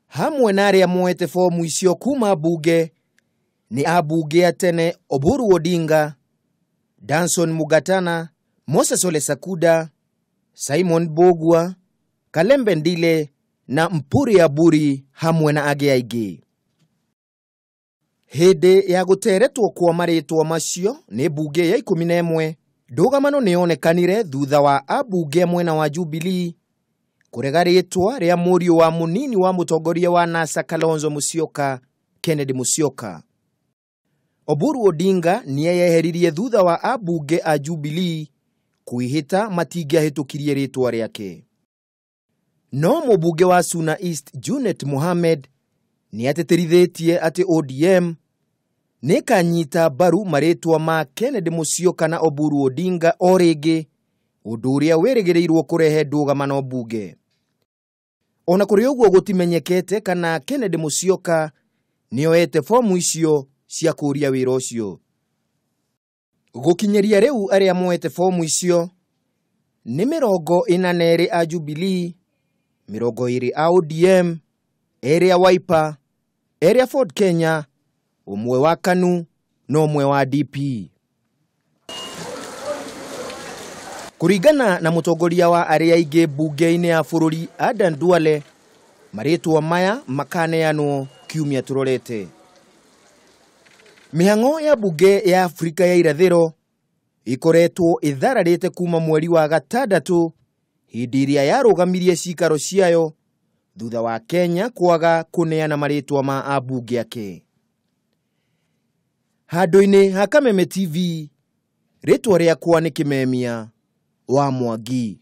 Hamwe na arĩa moete fomu icio kuma mbunge nĩ ambunge a tene Oburu Odinga, Danson Mugatana, Moses Ole Sakuda, Simon Bogwa, Kalembe Ndile na Mpuri Aburi hamwe na angĩ aingĩ. Hĩndĩ ya gũteretwo kwa marĩtwa macio nĩ mbunge ya 11, ndũgamano nĩyonekanire thutha wa ambunge mwena wa Jubilee kũrega rĩtwa rĩa mũriũ wa mũnini wa mũtongoria wa NASA Kalonzo Musyoka, Kennedy Musyoka. Oburu Odinga nĩeyeheririe thutha wa ambunge a Jubilee kwĩhĩta matingĩahĩtũkirie rĩtwa rĩake. No mũmbunge wa Suna East Junet Mohamed nĩatĩtĩrithĩtie atĩ ODM nĩkanyita mbaru marĩtwa ma Kennedy Musyoka na Oburu Odinga o rĩngĩ, ũndũ ũrĩa wĩrĩgĩrĩirwo kũrehe ndũgamano mbunge. Ona kũrĩ ũguo gũtimenyekete kana Kennedy Musyoka nĩoete fomu icio cia kũũria wĩra ũcio. Gũkinyĩria rĩu arĩa moete fomu icio nĩ 42 a Jubilee, 20 a ODM, 2 a Wiper, 2 a Ford Kenya, 1 wa KANU na 1 wa DP. Kũringana na mũtongoria wa arĩa aingĩ mbunge-inĩ ya bũrũri Adan Duale, marĩtwa maya makaneanwo kiumia tũrorete. Mĩhang'o ya mbunge ya Afrika ya irathĩro ĩkoretwo ĩthararĩte kuma mweri wa gatandatũ hĩndĩ ĩrĩa yarũgamirie cikaro ciayo thutha wa Kenya kwaga kũneana marĩtwa ma ambunge ake. Handũ-inĩ ha Kameme TV, rĩtwa rĩakwa nĩ Kĩmemia wa Mwangi.